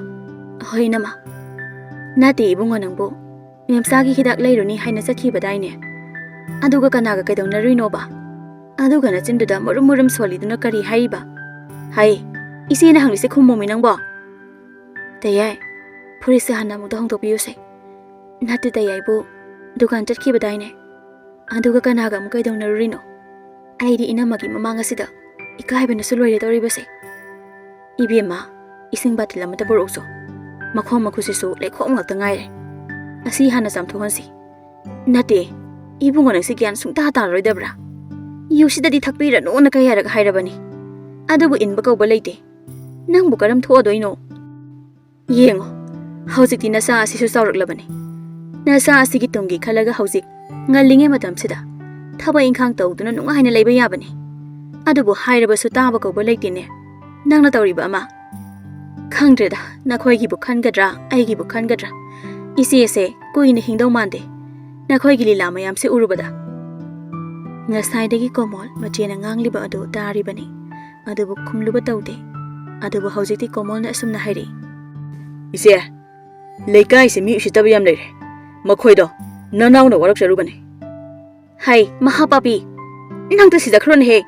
"ꯍꯣꯏ, ꯏꯅꯝꯃ꯫" "ꯅꯠꯇꯦ ꯏꯕꯨꯡꯉꯣ, ꯅꯪꯕꯨ ꯃꯦꯝꯆꯥꯒꯤ ꯍꯤꯗꯥꯛ ꯂꯩꯔꯨꯅꯤ ꯍꯥꯏꯅ ꯆꯠꯈꯤꯕꯗꯥꯏꯅꯦ? ꯑꯗꯨꯒ ꯀꯅꯥꯒ ꯀꯩꯗꯧꯅꯔꯨꯏꯅꯣꯕ? ꯑꯗꯨꯒ ꯅꯆꯤꯟꯗꯨꯗ ꯃꯨꯔꯨꯝ ꯃꯨꯔꯨꯝ ꯁꯣꯜꯂꯤꯗꯨꯅ ꯀꯔꯤ ꯍꯥꯏꯔꯤꯕ? ꯍꯩ, ꯏꯆꯦꯅ ꯍꯪꯂꯤꯁꯦ ꯈꯨꯝꯃꯣꯃꯤ ꯅꯪꯕꯣ?" "ꯇꯌꯥꯏ, ꯐꯨꯔꯤꯠꯁꯦ ꯍꯥꯟꯅ ꯑꯃꯨꯛꯇ ꯍꯣꯡꯗꯣꯛꯄꯤꯌꯨꯁꯦ꯫" "ꯅꯠꯇꯦ ꯇꯌꯥꯏꯕꯨ, ꯗꯨꯀꯥꯟ ꯆꯠꯈꯤꯕꯗꯥꯏꯅꯦ? ꯑꯗꯨꯒ ꯀꯅꯥꯒ ꯑꯃꯨꯛ ꯀꯩꯗꯧꯅꯔꯨꯔꯤꯅꯣ? ꯑꯩꯗꯤ ꯏꯅꯝꯃꯒꯤ ꯃꯃꯥꯡ ꯑꯁꯤꯗ ꯏꯀꯥꯏꯕꯅꯁꯨ ꯂꯣꯏꯔꯦ ꯇꯧꯔꯤꯕꯁꯦ꯫ ꯏꯕꯦꯝꯃ, ꯏꯁꯤꯡ ꯕꯥꯇꯤꯜ ꯑꯃꯇ ꯄꯨꯔꯛꯎꯁꯣ꯫ ꯃꯈꯣꯡ ꯃꯈꯨꯠꯁꯤꯁꯨ ꯂꯩꯈꯣꯝ ꯉꯥꯛꯇ ꯉꯥꯏꯔꯦ꯫ ꯑꯁꯤ ꯍꯥꯟꯅ ꯆꯥꯝꯊꯣꯛꯍꯟꯁꯤ꯫" "ꯅꯠꯇꯦ, ꯏꯕꯨꯡꯉꯣ, ꯅꯪꯁꯤ ꯒ꯭ꯌꯥꯟ ꯁꯨꯡꯇꯥ ꯇꯥꯔꯔꯣꯏꯗꯕ꯭ꯔꯥ? ꯌꯨꯁꯤꯗꯗꯤ ꯊꯛꯄꯤꯔꯅꯨꯅ ꯀꯌꯥꯔꯛ ꯍꯥꯏꯔꯕꯅꯤ꯫ ꯑꯗꯨꯕꯨ ꯏꯟꯕ ꯀꯧꯕ ꯂꯩꯇꯦ꯫ ꯅꯪꯕꯨ ꯀꯔꯝ ꯊꯣꯛꯑꯗꯣꯏꯅꯣ? ꯌꯦꯡꯉꯣ, ꯍꯧꯖꯤꯛꯇꯤ ꯅꯆꯥ ꯑꯁꯤꯁꯨ ꯆꯥꯎꯔꯛꯂꯕꯅꯤ꯫ ꯅꯆꯥ ꯑꯁꯤꯒꯤ ꯇꯨꯡꯒꯤ ꯈꯜꯂꯒ ꯍꯧꯖꯤꯛ ꯉꯜꯂꯤꯉꯩ ꯃꯇꯝꯁꯤꯗ ꯊꯕꯛ ꯏꯪꯈꯥꯡ ꯇꯧꯗꯨꯅ ꯅꯨꯡꯉꯥꯏꯅ ꯂꯩꯕ ꯌꯥꯕꯅꯤ꯫ ꯑꯗꯨꯕꯨ ꯍꯥꯏꯔꯕꯁꯨ ꯇꯥꯕ ꯀꯧꯕ ꯂꯩꯇꯦꯅꯦ꯫ ꯅꯪꯅ ꯇꯧꯔꯤꯕ ꯑꯃ꯫ ꯈꯪꯗ꯭ꯔꯦꯗ, ꯅꯈꯣꯏꯒꯤꯕꯨ ꯈꯟꯒꯗ꯭ꯔꯥ, ꯑꯩꯒꯤꯕꯨ ꯈꯟꯒꯗ꯭ꯔꯥ? ꯏꯆꯦꯁꯦ ꯀꯨꯏꯅ ꯍꯤꯡꯗꯧ ꯃꯥꯟꯗꯦ, ꯅꯈꯣꯏꯒꯤ ꯂꯤꯂꯥ ꯃꯌꯥꯝꯁꯦ ꯎꯔꯨꯕꯗ꯫" ꯉꯁꯥꯏꯗꯒꯤ ꯀꯣꯃꯣꯜ ꯃꯆꯦꯅ ꯉꯥꯡꯂꯤꯕ ꯑꯗꯨ ꯇꯥꯔꯤꯕꯅꯤ, ꯑꯗꯨꯕꯨ ꯈꯨꯝꯂꯨꯕ ꯇꯧꯗꯦ꯫ ꯑꯗꯨꯕꯨ ꯍꯧꯖꯤꯛꯇꯤ ꯀꯣꯃꯣꯜꯅ ꯑꯁꯨꯝꯅ ꯍꯥꯏꯔꯛꯏ꯫ "ꯏꯆꯦ, ꯂꯩꯀꯥꯏꯁꯦ ꯃꯤ ꯎꯁꯤꯠꯇꯕ ꯌꯥꯝ ꯂꯩꯔꯦ꯫ ꯃꯈꯣꯏꯗꯣ ꯅꯅꯥꯎꯅ ꯋꯥꯔꯛꯆꯔꯨꯕꯅꯦ꯫" "ꯍꯩ, ꯃꯍꯥꯄꯥꯄꯤ, ꯅꯪ ꯇꯨ ꯁꯤꯖꯈ꯭ꯔꯣꯅꯦꯍꯦ꯫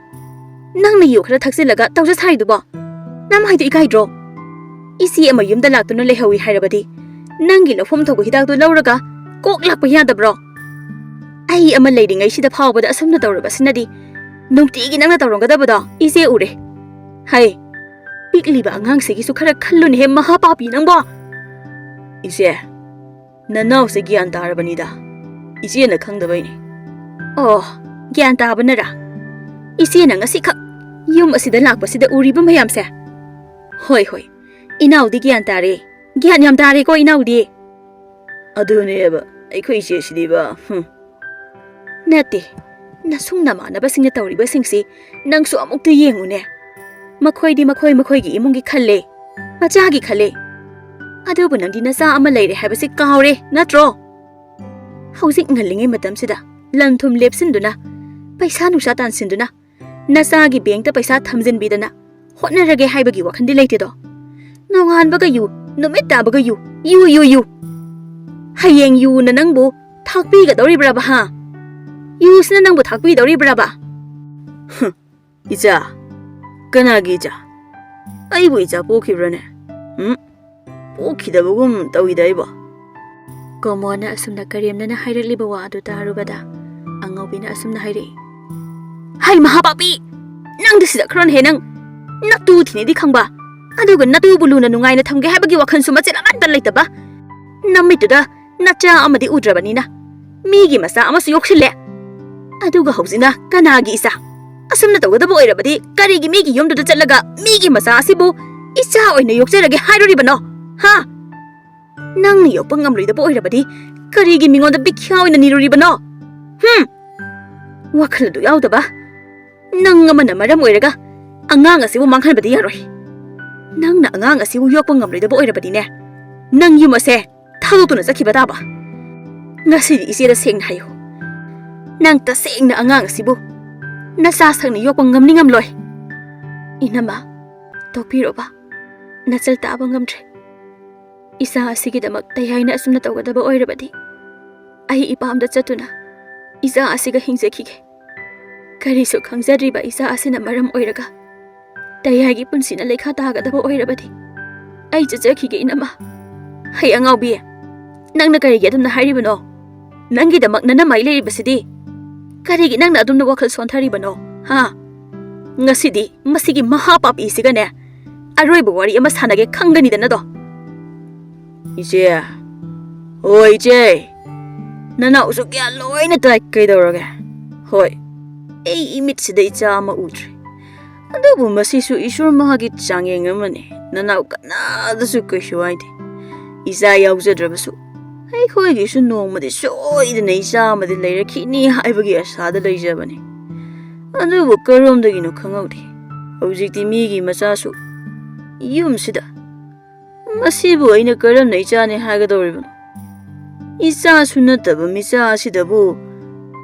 ꯅꯪꯅ ꯌꯨ ꯈꯔ ꯊꯛꯆꯤꯜꯂꯒ ꯇꯧꯖ ꯁꯥꯔꯤꯗꯨꯕꯣ? ꯅꯃꯥꯏꯗꯨ ꯏꯀꯥꯏꯗ꯭ꯔꯣ?" ꯏꯆꯦ ꯑꯃ ꯌꯨꯝꯗ ꯂꯥꯛꯇꯨꯅ ꯂꯩꯍꯧꯏ ꯍꯥꯏꯔꯕꯗꯤ ꯅꯪꯒꯤ ꯂꯧꯐꯝ ꯊꯣꯛꯄ ꯍꯤꯗꯥꯛꯇꯨ ꯂꯧꯔꯒ ꯀꯣꯛ ꯂꯥꯛꯄ ꯌꯥꯗꯕ꯭ꯔꯣ? ꯑꯩ ꯑꯃ ꯂꯩꯔꯤꯉꯩꯁꯤꯗ ꯐꯥꯎꯕꯗ ꯑꯁꯨꯝꯅ ꯇꯧꯔꯕꯁꯤꯅꯗꯤ ꯅꯨꯡꯇꯤꯒꯤ ꯅꯪꯅ ꯇꯧꯔꯝꯒꯗꯕꯗꯣ ꯏꯆꯦ ꯎꯔꯦ꯫ ꯍꯩ, ꯄꯤꯛꯂꯤꯕ ꯑꯉꯥꯡꯁꯤꯒꯤꯁꯨ ꯈꯔ ꯈꯜꯂꯨꯅꯦꯍꯦ ꯃꯍꯥ ꯄꯥꯄꯤ ꯅꯪꯕꯣ꯫ ꯏꯆꯦ, ꯅꯅꯥꯎꯁꯦ ꯒ꯭ꯌꯥꯟ ꯇꯥꯔꯕꯅꯤꯗ꯫ ꯏꯆꯦꯅ ꯈꯪꯗꯕꯩꯅꯦ꯫ ꯑꯣ, ꯒ꯭ꯌꯥꯟ ꯇꯥꯕꯅꯔꯥ? ꯏꯆꯦꯅ ꯉꯁꯤꯈꯛ ꯌꯨꯝ ꯑꯁꯤꯗ ꯂꯥꯛꯄꯁꯤꯗ ꯎꯔꯤꯕ ꯃꯌꯥꯝꯁꯦ? ꯍꯣꯏ, ꯍꯣꯏ, ꯏꯅꯥꯎꯗꯤ ꯒ꯭ꯌꯥꯟ ꯇꯥꯔꯦ꯫ ꯒ꯭ꯌꯥꯟ ꯌꯥꯝ ꯇꯥꯔꯦꯀꯣ ꯏꯅꯥꯎꯗꯤ꯫ ꯑꯗꯨꯅꯦꯕ, ꯑꯩꯈꯣꯏ ꯏꯆꯦꯁꯤꯗꯤꯕ, ꯍꯨꯝ꯫ ꯅꯠꯇꯦ, ꯅꯁꯨꯡ ꯅꯃꯥꯟꯅꯕꯁꯤꯡꯅ ꯇꯧꯔꯤꯕꯁꯤꯡꯁꯤ ꯅꯪꯁꯨ ꯑꯃꯨꯛꯇ ꯌꯦꯡꯉꯨꯅꯦ꯫ ꯃꯈꯣꯏꯗꯤ ꯃꯈꯣꯏ ꯃꯈꯣꯏꯒꯤ ꯏꯃꯨꯡꯒꯤ ꯈꯜꯂꯦ, ꯃꯆꯥꯒꯤ ꯈꯜꯂꯦ꯫ ꯑꯗꯨꯕꯨ ꯅꯪꯗꯤ ꯅꯆꯥ ꯑꯃ ꯂꯩꯔꯦ ꯍꯥꯏꯕꯁꯤ ꯀꯥꯎꯔꯦ ꯅꯠꯇ꯭ꯔꯣ? ꯍꯧꯖꯤꯛ ꯉꯜꯂꯤꯉꯩ ꯃꯇꯝꯁꯤꯗ ꯂꯟ ꯊꯨꯝ ꯂꯦꯞꯁꯤꯟꯗꯨꯅ, ꯄꯩꯁꯥ ꯅꯨꯡꯁꯥ ꯇꯥꯟꯁꯤꯟꯗꯨꯅ, ꯅꯆꯥꯒꯤ ꯕꯦꯡꯛꯇ ꯄꯩꯁꯥ ꯊꯝꯖꯤꯟꯕꯤꯗꯅ ꯍꯣꯠꯅꯔꯒꯦ ꯍꯥꯏꯕꯒꯤ ꯋꯥꯈꯜꯗꯤ ꯂꯩꯇꯦꯗꯣ꯫ ꯅꯣꯡꯉꯥꯟꯕꯒ ꯌꯨ, ꯅꯨꯃꯤꯠ ꯇꯥꯕꯒ ꯌꯨ, ꯌꯨ, ꯌꯨ, ꯌꯨ꯫ ꯍꯌꯦꯡ ꯌꯨꯅ ꯅꯪꯕꯨ ꯊꯥꯛꯄꯤꯒꯗꯧꯔꯤꯕ꯭ꯔꯕ, ꯍꯥ? ꯌꯨꯁꯤꯅ ꯅꯪꯕꯨ ꯊꯥꯛꯄꯤꯗꯧꯔꯤꯕ꯭ꯔꯕ? ꯍꯨꯝ, ꯏꯆꯥ? ꯀꯅꯥꯒꯤ ꯏꯆꯥ? ꯑꯩꯕꯨ ꯏꯆꯥ ꯄꯣꯛꯈꯤꯕ꯭ꯔꯅꯦ? ꯎꯝ? ꯄꯣꯛꯈꯤꯗꯕꯒꯨꯝ ꯇꯧꯏꯗ ꯑꯩꯕꯣ꯫ ꯀꯣꯃꯣꯅ ꯑꯁꯨꯝꯅ ꯀꯔꯦꯝꯅꯅ ꯍꯥꯏꯔꯛꯂꯤꯕ ꯋꯥ ꯑꯗꯨ ꯇꯥꯔꯨꯕꯗ ꯑꯉꯧꯕꯤꯅ ꯑꯁꯨꯝꯅ ꯍꯥꯏꯔꯛꯏ, "ꯍꯩ ꯃꯍꯥꯄꯥꯄꯤ! ꯅꯪꯗꯤ ꯁꯤꯗ ꯈꯔꯅ ꯍꯦ ꯅꯪ ꯅꯇꯨ ꯊꯤꯅꯤꯗꯤ ꯈꯪꯕ, ꯑꯗꯨꯒ ꯅꯇꯨꯕꯨ ꯂꯨꯅ ꯅꯨꯡꯉꯥꯏꯅ ꯊꯝꯒꯦ ꯍꯥꯏꯕꯒꯤ ꯋꯥꯈꯜꯁꯨ ꯃꯆꯦꯠ ꯑꯃꯠꯇ ꯂꯩꯇꯕ, ꯅꯃꯤꯠꯇꯨꯗ ꯅꯆꯥ ꯑꯃꯗꯤ ꯎꯗ꯭ꯔꯕꯅꯤꯅ ꯃꯤꯒꯤ ꯃꯆꯥ ꯑꯃꯁꯨ ꯌꯣꯛꯁꯤꯜꯂꯦ꯫ ꯑꯗꯨꯒ ꯍꯧꯖꯤꯛꯅ ꯀꯅꯥꯒꯤ ꯏꯆꯥ? ꯑꯁꯨꯝꯅ ꯇꯧꯒꯗꯕ ꯑꯣꯏꯔꯕꯗꯤ ꯀꯔꯤꯒꯤ ꯃꯤꯒꯤ ꯌꯨꯝꯗꯨꯗ ꯆꯠꯂꯒ ꯃꯤꯒꯤ ꯃꯆꯥ ꯑꯁꯤꯕꯨ ꯏꯆꯥ ꯑꯣꯏꯅ ꯌꯣꯛꯆꯔꯒꯦ ꯍꯥꯏꯔꯨꯔꯤꯕꯅꯣ? ꯍꯥ? ꯅꯪꯅ ꯌꯣꯛꯄ ꯉꯝꯂꯣꯏꯗꯕ ꯑꯣꯏꯔꯕꯗꯤ ꯀꯔꯤꯒꯤ ꯃꯤꯉꯣꯟꯗ ꯚꯤꯈ꯭ꯌꯥ ꯑꯣꯏꯅ ꯅꯤꯔꯨꯔꯤꯕꯅꯣ? ꯍꯨꯝ! ꯋꯥꯈꯜ ꯑꯗꯨ ꯌꯥꯎꯗꯕ ꯅꯪ ꯑꯃꯅ ꯃꯔꯝ ꯑꯣꯏꯔꯒ ꯑꯉꯥꯡ ꯑꯁꯤꯕꯨ ꯃꯥꯡꯍꯟꯕꯗꯤ ꯌꯥꯔꯣꯏ꯫ ꯅꯪꯅ ꯑꯉꯥꯡ ꯑꯁꯤꯕꯨ ꯌꯣꯛꯄ ꯉꯝꯂꯣꯏꯗꯕ ꯑꯣꯏꯔꯕꯗꯤꯅꯦ, ꯅꯪ ꯌꯨꯝ ꯑꯁꯦ ꯊꯥꯗꯣꯛꯇꯨꯅ ꯆꯠꯈꯤꯕ ꯇꯥꯕ꯫ ꯉꯁꯤꯗꯤ ꯏꯆꯦꯗ ꯁꯦꯡꯅ ꯍꯥꯏꯌꯨ, ꯅꯪ ꯇꯁꯦꯡꯅ ꯑꯉꯥꯡ ꯑꯁꯤꯕꯨ ꯅꯆꯥ ꯁꯛꯅ ꯌꯣꯛꯄ ꯉꯝꯅꯤ ꯉꯝꯂꯣꯏ꯫ ꯏꯅꯝꯃ, ꯇꯣꯛꯄꯤꯔꯣꯕ, ꯅꯆꯜ ꯇꯥꯕ ꯉꯝꯗ꯭ꯔꯦ꯫ ꯏꯆꯥ ꯑꯁꯤꯒꯤꯗꯃꯛ ꯇꯌꯥꯏꯅ ꯑꯁꯨꯝꯅ ꯇꯧꯒꯗꯕ ꯑꯣꯏꯔꯕꯗꯤ ꯑꯩ ꯏꯄꯥꯝꯗ ꯆꯠꯇꯨꯅ ꯏꯆꯥ ꯑꯁꯤꯒ ꯍꯤꯡꯖꯈꯤꯒꯦ꯫ ꯀꯔꯤꯁꯨ ꯈꯪꯖꯗ꯭ꯔꯤꯕ ꯏꯆꯥ ꯑꯁꯤꯅ ꯃꯔꯝ ꯑꯣꯏꯔꯒ ꯇꯌꯥꯏꯒꯤ ꯄꯨꯟꯁꯤꯅ ꯂꯩꯈꯥ ꯇꯥꯒꯗꯕ ꯑꯣꯏꯔꯕꯗꯤ ꯑꯩ ꯆꯠꯆꯈꯤꯒꯦ, ꯏꯅꯝꯃ꯫ ꯍꯩ ꯑꯉꯥꯎꯕꯤ, ꯅꯪꯅ ꯀꯔꯤꯒꯤ ꯑꯗꯨꯝꯅ ꯍꯥꯏꯔꯤꯕꯅꯣ? ꯅꯪꯒꯤꯗꯃꯛ ꯅꯅꯝꯃ ꯑꯩ ꯂꯩꯔꯤꯕꯁꯤꯗꯤ꯫ ꯀꯔꯤꯒꯤ ꯅꯪꯅ ꯑꯗꯨꯝꯅ ꯋꯥꯈꯜ ꯁꯣꯟꯊꯔꯤꯕꯅꯣ, ꯍꯥ? ꯉꯁꯤꯗꯤ ꯃꯁꯤꯒꯤ ꯃꯍꯥ ꯄꯥꯄꯤꯁꯤꯒꯅꯦ ꯑꯔꯣꯏꯕ ꯋꯥꯔꯤ ꯑꯃ ꯁꯥꯟꯅꯒꯦ ꯈꯪꯒꯅꯤꯗꯅꯗꯣ꯫ ꯏꯆꯦ, ꯍꯣꯏ ꯏꯆꯦ, ꯅꯅꯥꯎꯁꯨ ꯀꯌꯥ ꯂꯣꯏꯅ ꯇꯥꯏ꯫ ꯀꯩꯗꯧꯔꯒꯦ? ꯍꯣꯏ, ꯑꯩ ꯏꯃꯤꯠꯁꯤꯗ ꯏꯆꯥ ꯑꯃ ꯎꯗ꯭ꯔꯤ꯫ ꯑꯗꯨꯕꯨ ꯃꯁꯤꯁꯨ ꯏꯁꯣꯔ ꯃꯍꯥꯛꯀꯤ ꯆꯥꯡꯌꯦꯡ ꯑꯃꯅꯤ꯫ ꯅꯅꯥꯎ ꯀꯅꯥꯗꯁꯨ ꯀꯩꯁꯨ ꯍꯥꯏꯗꯦ꯫ ꯏꯆꯥ ꯌꯥꯎꯖꯗ꯭ꯔꯕꯁꯨ ꯑꯩꯈꯣꯏꯒꯤꯁꯨ ꯅꯣꯡꯃꯗꯤ ꯁꯣꯏꯗꯅ ꯏꯆꯥ ꯑꯃꯗꯤ ꯂꯩꯔꯛꯈꯤꯅꯤ ꯍꯥꯏꯕꯒꯤ ꯑꯁꯥꯗ ꯂꯩꯖꯕꯅꯤ꯫ ꯑꯗꯨꯕꯨ ꯀꯔꯣꯝꯗꯒꯤꯅꯣ ꯈꯪꯍꯧꯗꯦ, ꯍꯧꯖꯤꯛꯇꯤ ꯃꯤꯒꯤ ꯃꯆꯥꯁꯨ ꯌꯨꯝꯁꯤꯗ꯫ ꯃꯁꯤꯕꯨ ꯑꯩꯅ ꯀꯔꯝꯅ ꯏꯆꯥꯅꯤ ꯍꯥꯏꯒꯗꯧꯔꯤꯕꯅꯣ? ꯏꯆꯥꯁꯨ ꯅꯠꯇꯕ ꯃꯤꯆꯥ ꯑꯁꯤꯗꯕꯨ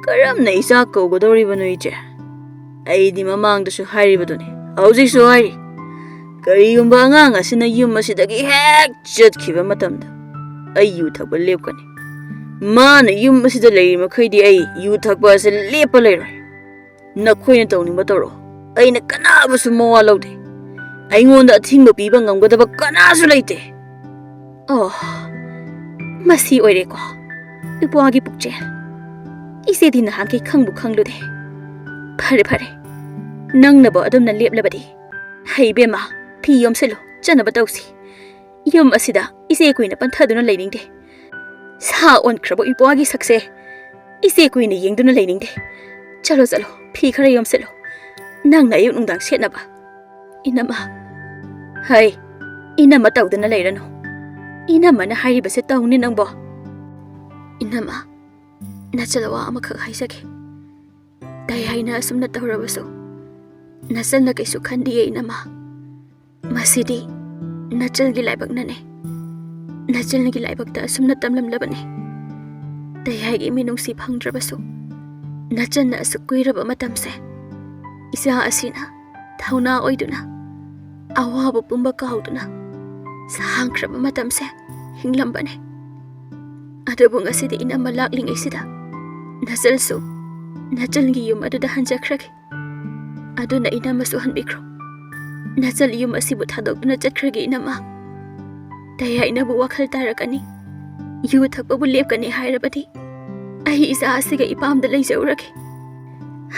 ꯀꯔꯝꯅ ꯏꯆꯥ ꯀꯧꯒꯗꯧꯔꯤꯕꯅꯣ, ꯏꯆꯦ? ꯑꯩꯗꯤ ꯃꯃꯥꯡꯗꯁꯨ ꯍꯥꯏꯔꯤꯕꯗꯨꯅꯤ, ꯍꯧꯖꯤꯛꯁꯨ ꯍꯥꯏꯔꯤ, ꯀꯔꯤꯒꯨꯝꯕ ꯑꯉꯥꯡ ꯑꯁꯤꯅ ꯌꯨꯝ ꯑꯁꯤꯗꯒꯤ ꯍꯦꯛ ꯆꯠꯈꯤꯕ ꯃꯇꯝꯗ ꯑꯩ ꯌꯨ ꯊꯛꯄ ꯂꯦꯞꯀꯅꯤ꯫ ꯃꯥꯅ ꯌꯨꯝ ꯑꯁꯤꯗ ꯂꯩꯔꯤ ꯃꯈꯩꯗꯤ ꯑꯩ ꯌꯨ ꯊꯛꯄ ꯑꯁꯤ ꯂꯦꯞꯄ ꯂꯩꯔꯣꯏ꯫ ꯅꯈꯣꯏꯅ ꯇꯧꯅꯤꯡꯕ ꯇꯧꯔꯣ, ꯑꯩꯅ ꯀꯅꯥꯕꯨꯁꯨ ꯃꯋꯥ ꯂꯧꯗꯦ꯫ ꯑꯩꯉꯣꯟꯗ ꯑꯊꯤꯡꯕ ꯄꯤꯕ ꯉꯝꯒꯗꯕ ꯀꯅꯥꯁꯨ ꯂꯩꯇꯦ꯫ ꯑꯣ, ꯃꯁꯤ ꯑꯣꯏꯔꯦꯀꯣ ꯏꯄ꯭ꯋꯥꯒꯤ ꯄꯨꯛꯆꯦꯜ꯫ ꯏꯆꯦꯗꯤ ꯅꯍꯥꯟꯈꯩ ꯈꯪꯕꯨ ꯈꯪꯂꯨꯗꯦ꯫ ꯐꯔꯦ ꯐꯔꯦ, ꯅꯪꯅꯕꯨ ꯑꯗꯨꯝꯅ ꯂꯦꯞꯂꯕꯗꯤ꯫ ꯍꯩ ꯏꯕꯦꯝꯃ, ꯐꯤ ꯌꯣꯝꯁꯤꯜꯂꯨ, ꯆꯠꯅꯕ ꯇꯧꯁꯤ꯫ ꯌꯨꯝ ꯑꯁꯤꯗ ꯏꯆꯦ ꯀꯨꯏꯅ ꯄꯟꯊꯗꯨꯅ ꯂꯩꯅꯤꯡꯗꯦ꯫ ꯁꯥ ꯑꯣꯟꯈ꯭ꯔꯕ ꯏꯄ꯭ꯋꯥꯒꯤ ꯁꯛꯁꯦ ꯏꯆꯦ ꯀꯨꯏꯅ ꯌꯦꯡꯗꯨꯅ ꯂꯩꯅꯤꯡꯗꯦ꯫ ꯆꯠꯂꯣ ꯆꯠꯂꯣ, ꯐꯤ ꯈꯔ ꯌꯣꯝꯁꯤꯜꯂꯨ꯫ ꯅꯪꯅ ꯑꯌꯨꯛ ꯅꯨꯡꯗꯥꯡ ꯁꯦꯠꯅꯕ꯫ ꯏꯅꯝꯃ, ꯍꯩ, ꯏꯅꯝꯃ ꯇꯧꯗꯅ ꯂꯩꯔꯅꯨ꯫ ꯏꯅꯝꯃꯅ ꯍꯥꯏꯔꯤꯕꯁꯦ ꯇꯧꯅꯤ ꯅꯪꯕꯣ꯫ ꯏꯅꯝꯃ, ꯅꯆꯜ ꯋꯥ ꯑꯃꯈꯛ ꯍꯥꯏꯖꯒꯦ꯫ ꯇꯩ ꯍꯥꯏꯅ ꯑꯁꯨꯝꯅ ꯇꯧꯔꯕꯁꯨ ꯅꯆꯜꯅ ꯀꯩꯁꯨ ꯈꯟꯗꯤꯌꯦ ꯏꯅꯝꯃ꯫ ꯃꯁꯤꯗꯤ ꯅꯆꯜꯒꯤ ꯂꯥꯏꯕꯛꯅꯅꯦ꯫ ꯅꯆꯜꯒꯤ ꯂꯥꯏꯕꯛꯇ ꯑꯁꯨꯝꯅ ꯇꯝꯂꯝꯂꯕꯅꯦ꯫ ꯇꯩ ꯍꯥꯏꯒꯤ ꯃꯤꯅꯨꯡꯁꯤ ꯐꯪꯗ꯭ꯔꯕꯁꯨ ꯅꯆꯜꯅ ꯑꯁꯨꯛ ꯀꯨꯏꯔꯕ ꯃꯇꯝꯁꯦ ꯏꯆꯥ ꯑꯁꯤꯅ ꯊꯧꯅꯥ ꯑꯣꯏꯗꯨꯅ, ꯑꯋꯥꯕ ꯄꯨꯝꯕ ꯀꯥꯎꯗꯨꯅ ꯁꯥꯡꯈ꯭ꯔꯕ ꯃꯇꯝꯁꯦ ꯍꯤꯡꯂꯝꯕꯅꯦ꯫ ꯑꯗꯨꯕꯨ ꯉꯁꯤꯗꯤ ꯏꯅꯝꯃ ꯂꯥꯛꯂꯤꯉꯩꯁꯤꯗ ꯅꯆꯜꯁꯨ ꯅꯆꯜꯒꯤ ꯌꯨꯝ ꯑꯗꯨꯗ ꯍꯟꯖꯈ꯭ꯔꯒꯦ꯫ ꯑꯗꯨꯅ ꯏꯅꯝꯃꯁꯨ ꯍꯟꯕꯤꯈ꯭ꯔꯣ꯫ ꯅꯆꯜ ꯌꯨꯝ ꯑꯁꯤꯕꯨ ꯊꯥꯗꯣꯛꯇꯨꯅ ꯆꯠꯈ꯭ꯔꯒꯦ ꯏꯅꯝꯃ꯫ ꯇꯌꯥꯏꯅꯕꯨ ꯋꯥꯈꯜ ꯇꯥꯔꯛꯀꯅꯤ, ꯌꯨ ꯊꯛꯄꯕꯨ ꯂꯦꯞꯀꯅꯤ ꯍꯥꯏꯔꯕꯗꯤ ꯑꯩ ꯏꯆꯥ ꯑꯁꯤꯒ ꯏꯄꯥꯝꯗ ꯂꯩꯖꯔꯨꯔꯒꯦ꯫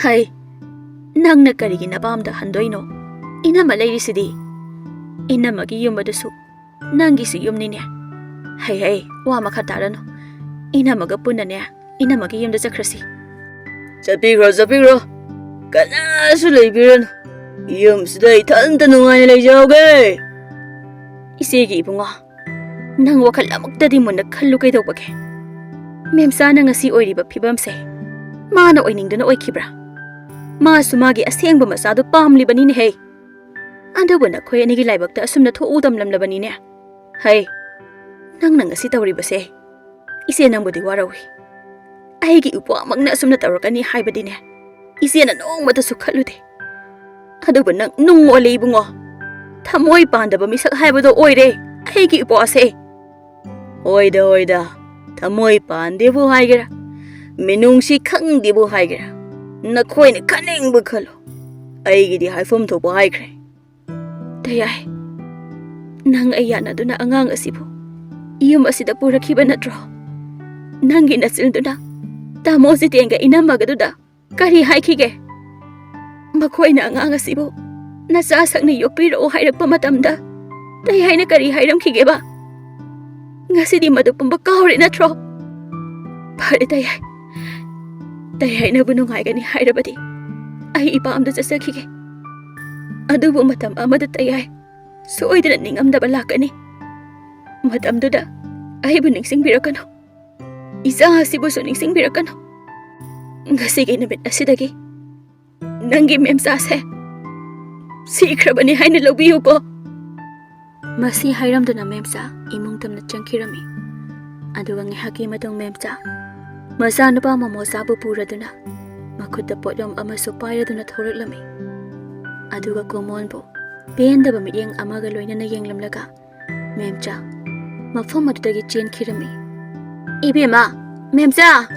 ꯍꯩ, ꯅꯪꯅ ꯀꯔꯤꯒꯤ ꯅꯄꯥꯝꯗ ꯍꯟꯗꯣꯏꯅꯣ? ꯏꯅꯝꯃ ꯂꯩꯔꯤꯁꯤꯗꯤ꯫ ꯏꯅꯝꯃꯒꯤ ꯌꯨꯝ ꯑꯗꯨꯁꯨ ꯅꯪꯒꯤꯁꯨ ꯌꯨꯝꯅꯤꯅꯦ꯫ ꯍꯩ ꯍꯩ, ꯋꯥ ꯃꯈꯥ ꯇꯥꯔꯅꯨ꯫ ꯏꯅꯝꯃꯒ ꯄꯨꯟꯅꯅꯦ, ꯏꯅꯝꯃꯒꯤ ꯌꯨꯝꯗ ꯆꯠꯈ꯭ꯔꯁꯤ꯫ ꯆꯠꯄꯤꯈ꯭ꯔꯣ, ꯆꯠꯄꯤꯈ꯭ꯔꯣ꯫ ꯀꯅꯥꯁꯨ ꯂꯩꯕꯤꯔꯅꯨ꯫ ꯌꯨꯝꯁꯤꯗ ꯏꯊꯟꯇ ꯅꯨꯡꯉꯥꯏꯅ ꯂꯩꯖꯍꯧꯒꯦ꯫ ꯏꯆꯦꯒꯤ ꯏꯕꯨꯡꯉꯣ, ꯅꯪ ꯋꯥꯈꯜ ꯑꯃꯨꯛꯇꯗꯤ ꯃꯨꯟꯅ ꯈꯜꯂꯨ ꯀꯩꯗꯧꯕꯒꯦ? ꯃꯦꯝꯆꯥꯅ ꯉꯁꯤ ꯑꯣꯏꯔꯤꯕ ꯐꯤꯕꯝꯁꯦ ꯃꯥꯅ ꯑꯣꯏꯅꯤꯡꯗꯨꯅ ꯑꯣꯏꯈꯤꯕ꯭ꯔꯥ? ꯃꯥꯁꯨ ꯃꯥꯒꯤ ꯑꯁꯦꯡꯕ ꯃꯆꯥꯗꯨ ꯄꯥꯝꯂꯤꯕꯅꯤꯅꯦꯍꯦ꯫ ꯑꯗꯨꯕꯨ ꯅꯈꯣꯏ ꯑꯅꯤꯒꯤ ꯂꯥꯏꯕꯛꯇ ꯑꯁꯨꯝꯅ ꯊꯣꯛꯎ ꯇꯝꯂꯝꯂꯕꯅꯤꯅꯦ꯫ ꯍꯩ, ꯅꯪꯅ ꯉꯁꯤ ꯇꯧꯔꯤꯕꯁꯦ, ꯏꯆꯦ ꯅꯪꯕꯨꯗꯤ ꯋꯥꯔꯧꯏ꯫ ꯑꯩꯒꯤ ꯏꯄ꯭ꯋꯥꯃꯛꯅ ꯑꯁꯨꯝꯅ ꯇꯧꯔꯛꯀꯅꯤ ꯍꯥꯏꯕꯗꯤꯅꯦ, ꯏꯆꯦꯅ ꯅꯣꯡꯃꯇꯁꯨ ꯈꯜꯂꯨꯗꯦ꯫ ꯑꯗꯨꯕꯨ ꯅꯪ ꯅꯨꯡ ꯑꯣꯜꯂꯦ ꯏꯕꯨꯡꯉꯣ꯫ ꯊꯃꯣꯏ ꯄꯥꯟꯗꯕ ꯃꯤꯁꯛ ꯍꯥꯏꯕꯗꯣ ꯑꯣꯏꯔꯦ ꯑꯩꯒꯤ ꯏꯄ꯭ꯋꯥꯁꯦ꯫ ꯍꯣꯏꯗ, ꯍꯣꯏꯗ, ꯊꯃꯣꯏ ꯄꯥꯟꯗꯦꯕꯨ ꯍꯥꯏꯒꯦꯔꯥ, ꯃꯤꯅꯨꯡꯁꯤ ꯈꯪꯗꯦꯕꯨ ꯍꯥꯏꯒꯦꯔꯥ, ꯅꯈꯣꯏꯅ ꯈꯟꯅꯤꯡꯕ ꯈꯜꯂꯣ, ꯑꯩꯒꯤꯗꯤ ꯍꯥꯏꯐꯝ ꯊꯣꯛꯄ ꯍꯥꯏꯈ꯭ꯔꯦ꯫ ꯇꯌꯥꯏ, ꯅꯪ ꯑꯩ ꯌꯥꯅꯗꯨꯅ ꯑꯉꯥꯡ ꯑꯁꯤꯕꯨ ꯌꯨꯝ ꯑꯁꯤꯗ ꯄꯨꯔꯛꯈꯤꯕ ꯅꯠꯇ꯭ꯔꯣ? ꯅꯪꯒꯤ ꯅꯆꯤꯟꯗꯨꯅ ꯇꯥꯃꯣ ꯖꯤꯇꯦꯟꯒ ꯏꯅꯝꯃꯒꯗꯨꯗ ꯀꯔꯤ ꯍꯥꯏꯈꯤꯒꯦ? ꯃꯈꯣꯏꯅ ꯑꯉꯥꯡ ꯑꯁꯤꯕꯨ ꯅꯆꯥ ꯁꯛꯅ ꯌꯣꯛꯄꯤꯔꯛꯑꯣ ꯍꯥꯏꯔꯛꯄ ꯃꯇꯝꯗ ꯇꯌꯥꯏꯅ ꯀꯔꯤ ꯍꯥꯏꯔꯝꯈꯤꯒꯦꯕ? ꯉꯁꯤꯗꯤ ꯃꯗꯨ ꯄꯨꯝꯕ ꯀꯥꯎꯔꯦ ꯅꯠꯇ꯭ꯔꯣ? ꯐꯔꯦ ꯇꯌꯥꯏ, ꯇꯌꯥꯏꯅꯕꯨ ꯅꯨꯡꯉꯥꯏꯒꯅꯤ ꯍꯥꯏꯔꯕꯗꯤ ꯑꯩ ꯏꯄꯥꯝꯗ ꯆꯠꯆꯈꯤꯒꯦ꯫ ꯑꯗꯨꯕꯨ ꯃꯇꯝ ꯑꯃꯗ ꯇꯌꯥꯏ ꯁꯣꯏꯗꯅ ꯅꯤꯡꯉꯝꯗꯕ ꯂꯥꯛꯀꯅꯤ꯫ ꯃꯇꯝꯗꯨꯗ ꯑꯩꯕꯨ ꯅꯤꯡꯁꯤꯡꯕꯤꯔꯛꯀꯅꯨ, ꯏꯆꯥ ꯑꯁꯤꯕꯨꯁꯨ ꯅꯤꯡꯁꯤꯡꯕꯤꯔꯛꯀꯅꯨ꯫ ꯉꯁꯤꯒꯤ ꯅꯨꯃꯤꯠ ꯑꯁꯤꯗꯒꯤ ꯅꯪꯒꯤ ꯃꯦꯝꯆꯥꯁꯦ ꯁꯤꯈ꯭ꯔꯕꯅꯤ ꯍꯥꯏꯅ ꯂꯧꯕꯤꯌꯨꯀꯣ꯫ ꯃꯁꯤ ꯍꯥꯏꯔꯝꯗꯨꯅ ꯃꯦꯝꯆꯥ ꯏꯃꯨꯡ ꯇꯝꯅ ꯆꯪꯈꯤꯔꯝꯃꯤ꯫ ꯑꯗꯨꯒ ꯉꯥꯏꯍꯥꯛꯀꯤ ꯃꯇꯨꯡ ꯃꯦꯝꯆꯥ ꯃꯆꯥꯅꯨꯄꯥ ꯃꯃꯣꯆꯥꯕꯨ ꯄꯨꯔꯗꯨꯅ ꯃꯈꯨꯠꯇ ꯄꯣꯠꯌꯣꯝ ꯑꯃꯁꯨ ꯄꯥꯏꯔꯗꯨꯅ ꯊꯣꯔꯛꯂꯝꯃꯤ꯫ ꯑꯗꯨꯒ ꯀꯣꯃꯣꯟꯕꯨ ꯄꯦꯟꯗꯕ ꯃꯤꯠꯌꯦꯡ ꯑꯃꯒ ꯂꯣꯏꯅꯅ ꯌꯦꯡꯂꯝꯂꯒ ꯃꯦꯝꯆꯥ ꯃꯐꯝ ꯑꯗꯨꯗꯒꯤ ꯆꯦꯟꯈꯤꯔꯝꯃꯤ꯫ ꯏꯕꯦꯝꯃ, ꯃꯦꯝꯆꯥ,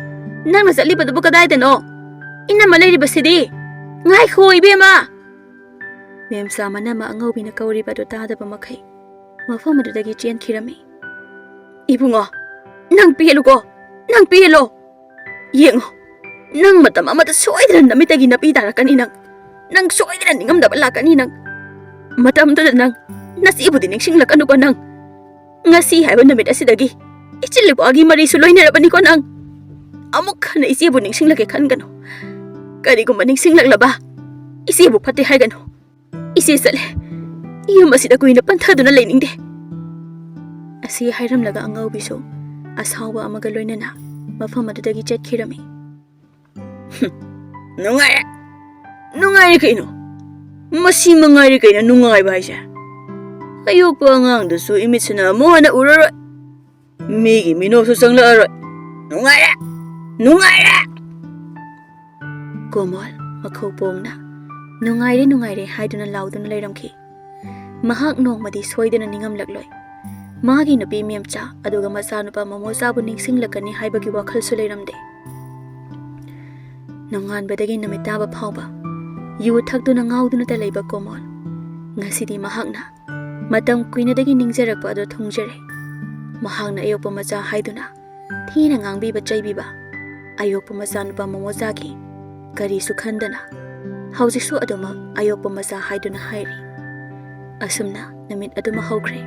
ꯅꯪꯅ ꯆꯠꯂꯤꯕꯗꯨꯕꯨ ꯀꯗꯥꯏꯗꯅꯣ? ꯏꯅꯝꯃ ꯂꯩꯔꯤꯕꯁꯤꯗꯤ꯫ ꯉꯥꯏꯈꯣ ꯏꯕꯦꯝꯃ! ꯃꯦꯝꯆꯥ ꯃꯅꯝꯃ ꯑꯉꯧꯕꯤꯅ ꯀꯧꯔꯤꯕ ꯑꯗꯨ ꯇꯥꯗꯕ ꯃꯈꯩ ꯃꯐꯝ ꯑꯗꯨꯗꯒꯤ ꯆꯦꯟꯈꯤꯔꯝꯃꯤ꯫ "ꯏꯕꯨꯡꯉꯣ, ꯅꯪ ꯄꯦꯜꯂꯨꯀꯣ, ꯅꯪ ꯄꯦꯜꯂꯣ꯫ ꯌꯦꯡꯉꯣ, ꯅꯪ ꯃꯇꯝ ꯑꯃꯗ ꯁꯣꯏꯗꯅ ꯅꯃꯤꯠꯇꯒꯤ ꯅꯥꯄꯤ ꯇꯥꯔꯛꯀꯅꯤ ꯅꯪ꯫ ꯅꯪ ꯁꯣꯏꯗꯅ ꯅꯤꯡꯉꯝꯗꯕ ꯂꯥꯛꯀꯅꯤ ꯅꯪ꯫ ꯃꯇꯝꯗꯨꯗ ꯅꯪ ꯅꯆꯦꯕꯨꯗꯤ ꯅꯤꯡꯁꯤꯡꯂꯛꯀꯅꯨꯀꯣ ꯅꯪ꯫ ꯉꯁꯤ ꯍꯥꯏꯕ ꯅꯨꯃꯤꯠ ꯑꯁꯤꯗꯒꯤ ꯏꯆꯤꯜ ꯏꯄ꯭ꯋꯥꯒꯤ ꯃꯔꯤꯁꯨ ꯂꯣꯏꯅꯔꯕꯅꯤꯀꯣ ꯅꯪ꯫ ꯑꯃꯨꯛ ꯍꯟꯅ ꯏꯆꯦꯕꯨ ꯅꯤꯡꯁꯤꯡꯂꯛꯀꯦ ꯈꯟꯒꯅꯨ꯫ ꯀꯔꯤꯒꯨꯝꯕ ꯅꯤꯡꯁꯤꯡꯂꯛꯂꯕ, ꯏꯆꯦꯕꯨ ꯐꯠꯇꯦ ꯍꯥꯏꯒꯅꯨ꯫ ꯏꯆꯦ ꯆꯠꯂꯦ꯫ ꯌꯨꯝ ꯑꯁꯤꯗ ꯀꯨꯏꯅ ꯄꯟꯊꯗꯨꯅ ꯂꯩꯅꯤꯡꯗꯦ꯫" ꯑꯁꯤ ꯍꯥꯏꯔꯝꯂꯒ ꯑꯉꯥꯎꯕꯤꯁꯨ ꯑꯁꯥꯎꯕ ꯑꯃꯒ ꯂꯣꯏꯅꯅ ꯃꯐꯝ ꯑꯗꯨꯗꯒꯤ ꯆꯠꯈꯤꯔꯝꯃꯤ꯫ "ꯍꯨꯝ, ꯅꯨꯡꯉꯥꯏꯔꯦ, ꯅꯨꯡꯉꯥꯏꯔꯦ ꯀꯩꯅꯣ꯫ ꯃꯁꯤ ꯃꯉꯥꯏꯔꯦ ꯀꯩꯅꯣ ꯅꯨꯡꯉꯥꯏꯕ ꯍꯥꯏꯁꯦ꯫ ꯑꯌꯣꯛꯄ ꯑꯉꯥꯡꯗꯨꯁꯨ ꯏꯃꯤꯠꯁꯤꯅ ꯑꯃꯨꯛ ꯍꯟꯅ ꯎꯔꯔꯣꯏ꯫ ꯃꯤꯒꯤ ꯃꯤꯅꯣꯛꯁꯨ ꯆꯪꯂꯛꯑꯔꯣꯏ꯫ ꯅꯨꯡꯉꯥꯏꯔꯦ, ꯅꯨꯡꯉꯥꯏꯔꯦ!" ꯀꯣꯃꯣꯜ ꯃꯈꯧ ꯄꯣꯡꯅ "ꯅꯨꯡꯉꯥꯏꯔꯦ, ꯅꯨꯡꯉꯥꯏꯔꯦ" ꯍꯥꯏꯗꯨꯅ ꯂꯥꯎꯗꯨꯅ ꯂꯩꯔꯝꯈꯤ꯫ ꯃꯍꯥꯛ ꯅꯣꯡꯃꯗꯤ ꯁꯣꯏꯗꯅ ꯅꯤꯡꯉꯝꯂꯛꯂꯣꯏ꯫ ꯃꯥꯒꯤ ꯅꯨꯄꯤ ꯃꯦꯝꯆꯥ ꯑꯗꯨꯒ ꯃꯆꯥꯅꯨꯄꯥ ꯃꯣꯃꯣꯆꯥꯕꯨ ꯅꯤꯡꯁꯤꯡꯂꯛꯀꯅꯤ ꯍꯥꯏꯕꯒꯤ ꯋꯥꯈꯜꯁꯨ ꯂꯩꯔꯝꯗꯦ꯫ ꯅꯣꯡꯉꯥꯟꯕꯗꯒꯤ ꯅꯨꯃꯤꯠ ꯇꯥꯕ ꯐꯥꯎꯕ ꯌꯨ ꯊꯛꯇꯨꯅ ꯉꯥꯎꯗꯨꯅꯇ ꯂꯩꯕ ꯀꯣꯃꯣꯜ, ꯉꯁꯤꯗꯤ ꯃꯍꯥꯛꯅ ꯃꯇꯝ ꯀꯨꯏꯅꯗꯒꯤ ꯅꯤꯡꯖꯔꯛꯄ ꯑꯗꯨ ꯊꯨꯡꯖꯔꯦ꯫ ꯃꯍꯥꯛꯅ ꯑꯌꯣꯛꯄ ꯃꯆꯥ ꯍꯥꯏꯗꯨꯅ ꯊꯤꯅ ꯉꯥꯡꯕꯤꯕ ꯆꯩꯕꯤꯕ ꯑꯌꯣꯛꯄ ꯃꯆꯥꯅꯨꯄꯥ ꯃꯣꯃꯣꯆꯥꯒꯤ ꯀꯔꯤꯁꯨ ꯈꯟꯗꯅ ꯍꯧꯖꯤꯛꯁꯨ ꯑꯗꯨꯃꯛ ꯑꯌꯣꯛꯄ ꯃꯆꯥ ꯍꯥꯏꯗꯨꯅ ꯍꯥꯏꯔꯤ꯫ ꯑꯁꯨꯝꯅ ꯅꯨꯃꯤꯠ ꯑꯗꯨꯃ ꯍꯧꯈ꯭ꯔꯦ꯫